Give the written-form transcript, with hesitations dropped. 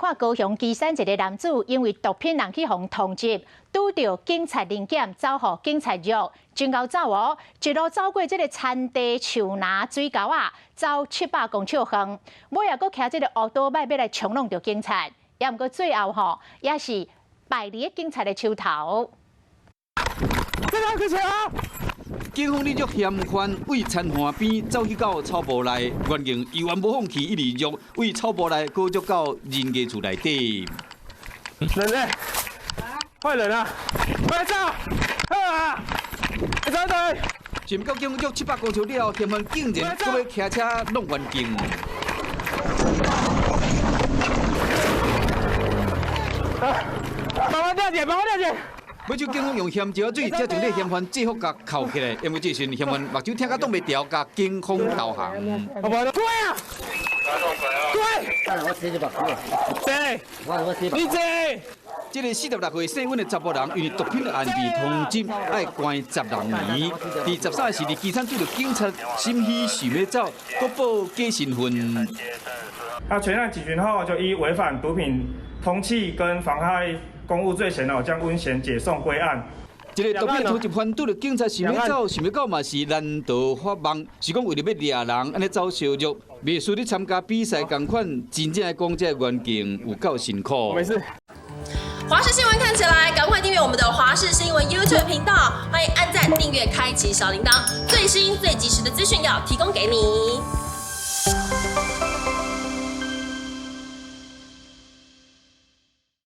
看高雄旗山一个男子因為毒品人去予通緝，拄著警察臨檢，走予警察捉，真𠢕走哦，一路走過這个田地樹林水溝仔，走700公尺遠，尾仔閣騎這个烏多擺欲來衝挵著警察，也毋過最後吼，也是敗佇警察的手頭。這個去啊！警方咧捉嫌犯對田岸邊走去到草埔內，袁敬猶原無放棄，一直捉對草埔內，閣捉到人家厝內底。人呢？壞人啊！快走！啊！你走對。想欲到警方捉700公尺了後，嫌犯竟然閣欲騎車挵袁敬。啊！幫我調解，幫我調解。尾就警方用鹹椒水，才將這嫌犯制服共銬起來。因為這時嫌犯目睭疼甲擋袂牢，共警方投降。對啊！對。誰？你誰？這个46歲姓溫的查埔人，因為毒品案被通緝，愛關16年。佇13時佇機場拄著警察審虛想欲走，閣報假身份。他全案警詢後，就依違反毒品通緝跟妨害公務罪嫌哦，將溫賢解送歸案。這个毒品通緝犯拄著警察想欲走，想欲到嘛是難逃法網，是講為著欲掠人，按呢走相約，袂輸咧參加比賽仝款，真正講這個環境有夠辛苦。沒事。華視新聞看起來，趕快訂閱我們的華視新聞 YouTube 頻道，歡迎按讚、訂閱、開啟小鈴鐺，最新最及時的資訊要提供給你。